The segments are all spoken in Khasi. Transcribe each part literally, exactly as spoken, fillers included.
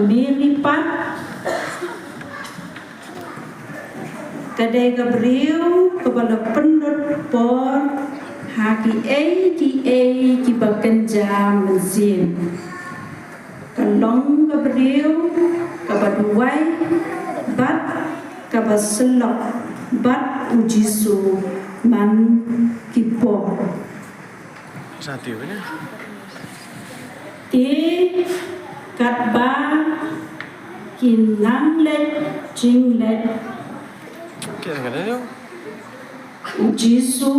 Mary pat ka dei ka briew kaba la pynlut por ha kiei kiei kiba kynja mynsiem. Ka long ka briew kaba duwai bad kaba syllok bad U Jisu man ki por. Sa tiu ne. Te katba ki nang leit jingleit, Ke ngan ne. U Jisu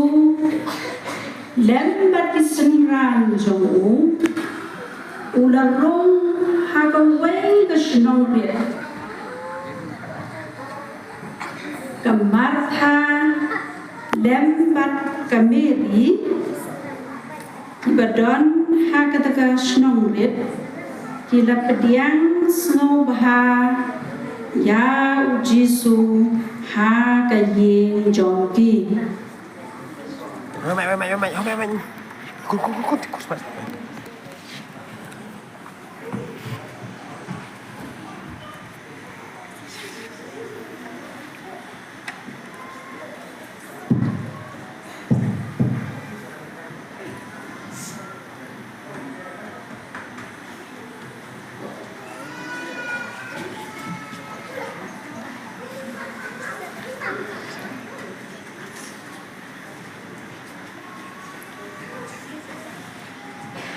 lem bad ki synran jong u, u la rung ha kawei ka shnong rit. Ka Martha lem bad ka Mary kiba don ha kata ka shnong rit ki la pdiang sngewbha ïa U Jisu ha ka ïing jong ki. Wait, wait, wait, wait, wait, wait. Go, go, go, go, go, go.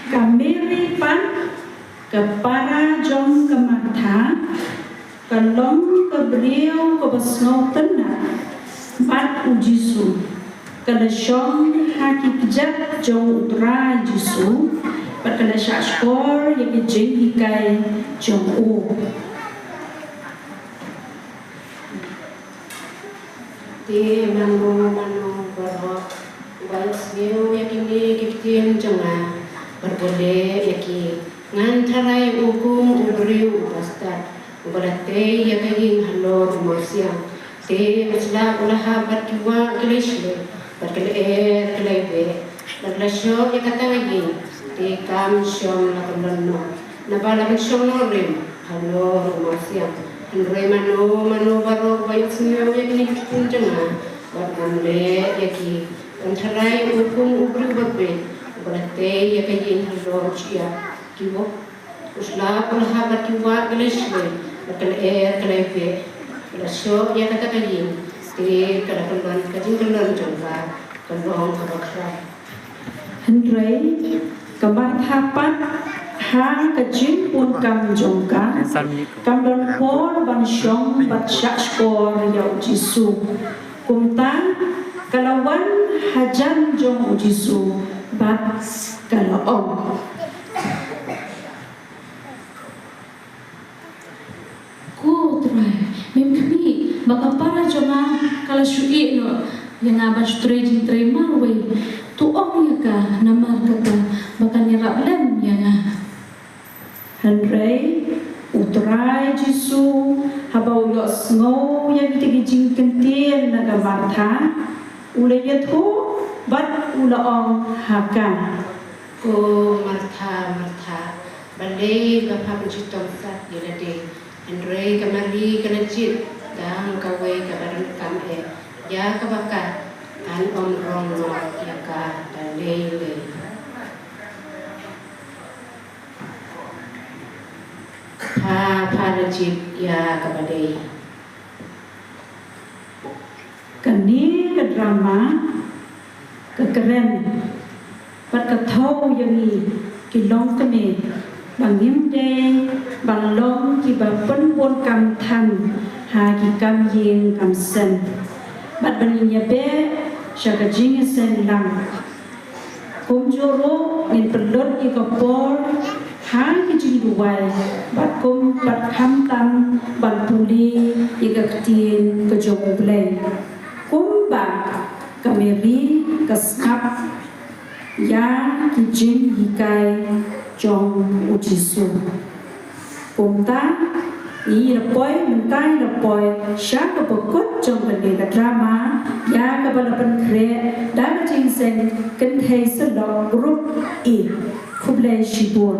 Ka Mary pat, ka para jong ka Martha, ka long ka briew kaba sngewtynnat bad U Jisu. Ka la shong ha ki kjat jong U Trai Jisu bad ka la shahshkor ïa ki jinghikai jong u. Te mano mano baroh uba ïohsngew ïa kine ki ktien jong nga bad u leh ïa ki, ngan tharai u kum u briew uba stad uba la tei ïa ka ïing halor u mawsiang. Te u slap u la hap bad ki wah ki la shlei bad ki la er ki la beh bad la shoh ïa kata ka ïing. Te kam shong la kyllon noh naba la pynshong nongrim halor u mawsiang. Hynrei mano mano baroh uba ïohsngew ïa kine ki ktien jong nga bad bym leh ïa ki, ngan tharai u kum u briew uba bieit uba la tei ïa ka ïing halor u shyiap. Ki wah, u slap u la hap bad ki wah ki la shlei bad ki la er ki la beh, ki la shoh ïa kata ka ïing. Te ka la kyllon, ka jingkyllon jong ka ka long kaba khraw. Hynrei ka Martha pat, ha ka jingbun kam jong ka, kam don por ban shong bad shahshkor ïa U Jisu. Kumta ka la wan hajan jong U Jisu bad ka la ong, Ko Trai, mem khmih ba ka para jong nga ka la shu ïeh noh ïa nga ban shu trei jingtrei marwei? To ong ïa ka namar kata ba kan ïarap lem ïa nga. Hynrei U Trai Jisu, haba u ïohsngew ïa kita ki jingkyntien na ka Martha, u la ïathuh bad u la ong ha ka, Ko Martha, Martha, balei ba pha pynchitom sat ïa lade? Hynrei ka Mari ka la jied tang kawei kaba donkam eh. Ïa kaba kat, ngan ym rong noh ïa ka da lei lei. Pha, pha la jied ïa kaba dei. Kane ka drama ka kren bad ka thew ïa ngi ki longkmie ba ngim dei ban long kiba pynbun kam than ha ki kam ïing kam sem bad ban ïa beh sha ka jingïaseng lang. Kumjuh ruh ngin pynlut ïa ka por ha ki jingduwai bad kum bad khamtam ban pule ïa ka ktien ka jong U Blei. Kumba ka Mari ka sngap ïa ki jinghikai jong U Jisu. Kumta, ngi la poi, mynta ngi la poi sha kaba kut jong kane ka drama, ïa kaba la pynkhreh da ka jingïaseng kynthei syllok group A. Khublei shibun.